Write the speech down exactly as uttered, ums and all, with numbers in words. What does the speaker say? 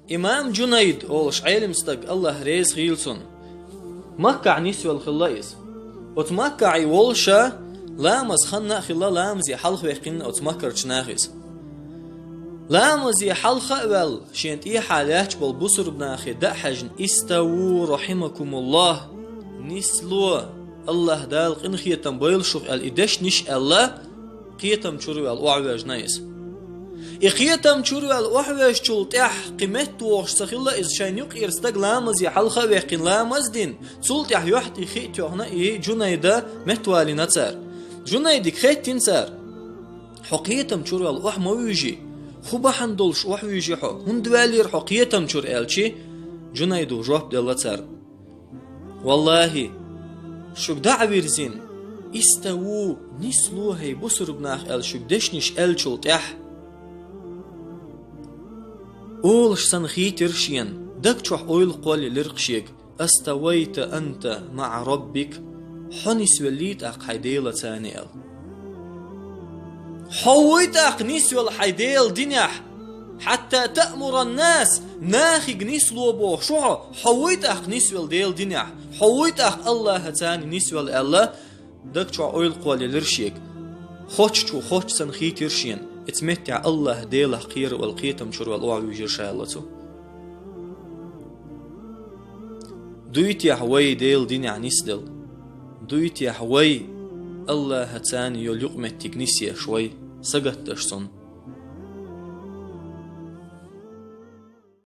Имам Джунайд олуш Ӏелим стаг, Аллах реза хуьлда цунна, Маккахь нисвелла хилла иза. Оцу Маккахь и волуша ламаз ханна а хилла, ламазе хьалха ваьккхина оцу Маккарчу нахе иза. Ламазе хьалха а ваьлла, шен тӀехьа лаьтташ болу бусурба нахе дӀа а хьаьжна: «Иставу, рахьимакумуллах! Нисло, Аллах Дала къинхетам бойла шух», — аьлла, и дешнаш аьлла, кхетам чуьра ваьлла охьавоьжна иза. И кхетам чуьра ваьлла охьавоьжначул тӀаьхьа кхин меттавогӀуш ца хилла иза, шайна юккъера стаг ламазе хьалха а ваьккхина, ламаз а дина, цул тӀаьхьа юьхь тӀе хи а тоьхна, и Джунайда меттавалийна цара. Джунайдига хаьттина цара: «Хьо кхетам чуьра ваьлла охьа ма вуьйжий? ХӀун бахьана долуш охьавуьйжи хьо? ХӀунда ваьллера хьо кхетам чуьра?» — аьлча, Джунайда жоп делла цара: «Валлахи, шуьга дӀа а вирзина, „Иставу, нисло, хӀей бусурба нах“, — аьлла, шуьга дешнаш аьллачул тӀаьхьа, олуш санна хийтира шена, даг чохь ойла кхоллаелира шега: „Аставайта анта маӀа раббик“, хьо нисвеллий тӀаккха хьайн Делаца», — аьлла. Хьо вуй тӀаккха нисвелла хьайн Делан динехь, хьатта таъмуран нас, нахе нисло бохуш ву хьо, хьо вуй тӀаккха нисвелла Делан динехь, хьо вуй тӀаккха Аллахьаца нисвелла аьлла, даг чохь ойла кхоллаелира шега. Хоьттуш ву, хоьттуш санна хийтира шена, оцу меттехь Аллах Делах кхера ваьлла, кхетам чуьра ваьлла охьавуьйжира ша, аьлла цо. Дуй техьа вай Делан динехь нисделла? Дуй техьа вай Аллахьаца йолу юкъаметтиг нисъеш вай, сагатдеш цунна?